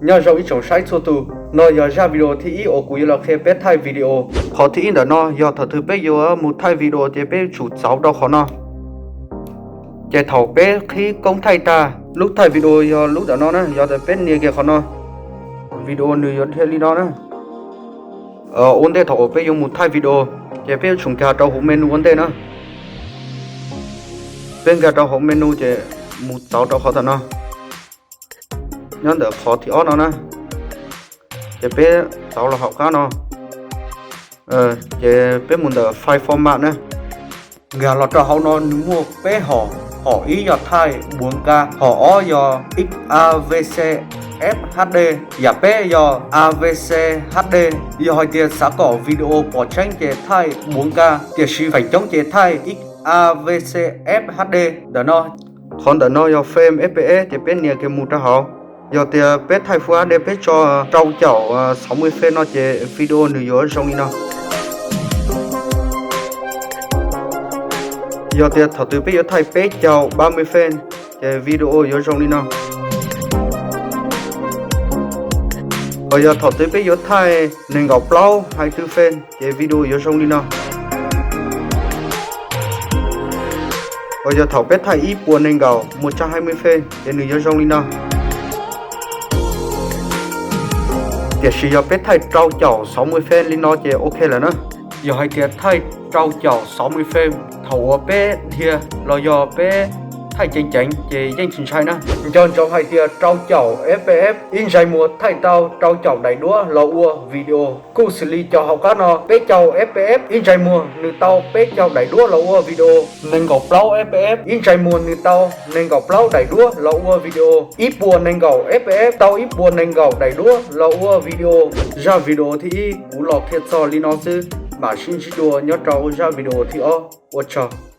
Nyob zoo ib tsoom saib txhua tus, no yog zaj video thib ib uas kuv yuav los qhia peb thaij video. Qhov thib ib ntawm no yog thaum twg peb yuav mus thaij video ces peb yuav tsum txauv rau qhov no, ces thaum peb qhib koob thaij tag, lub thaij video yog lub ntawm no na, yog tias peb nias kiag qhov no, video nws yuav dhia li no na. Ua ntej thaum uas peb yuav mus thaij video, ces peb yuav tsum nkag rau hauv menu ua ntej na. Peb nkag rau hauv menu ces mus txauv rau qhov ntawm no, nyob ntawm qhov thib ob no na, ces peb txauv los hauv qab no, ces peb mus ntawm file format na. Nkag los rau hauv no nws muaj peb hom, hom ib yog thaij bốn K, hom ob yog X A V C F H D, yam peb yog A V C H D. Yog hais tias xav kom video pom tseeb ces thaij bốn K, tiam sis feem coob ces thaij X A V C F H D ntawm no. Qhov ntawm no yog frame F P S ces peb nias kiag mus rau hauv. Yog tias peb thaij Full H D peb tso rau caum sáu mươi frame no ces video nws yuav zoo li no. Yog tias thaum twg peb yuav thaij peb caug ba mươi frame ces video yuav zoo li no. Ho yog thaum twg peb yuav thaij nees nkaum plaub hai mươi frame ces video yuav zoo li no. Ho yog thaum peb thaij ib puas nees nkaum một trăm hai mươi frame ces nws yuav zoo li no. Tiam sis yog peb thaij rau caum sáu mươi frame li no ces ok lawm na. Yog hais tias thaij rau caum sáu mươi frame thaum uas peb dhia los yog peb thaij ceev ceev ces yeej tsis ntshai na. Nco ntsoov hais tias rau caum F P S ib ntsais muag thaij tau rau caum daim duab los ua video. Kuj xws li cov hauv qab no, peb caug F P S ib ntsais muag nws tau peb caug daim duab los ua video. Nees nkaum plaub F P S ib ntsais muag nws tau nees nkaum plaub daim duab los ua video. Ib puas nees nkaum F P S tau ib puas nees nkaum daim duab los ua video. Zaj video thib ib kuv los qhia txog li no xwb, mam sib ntsib dua nyob rau zaj video thib ob. Ua tsaug.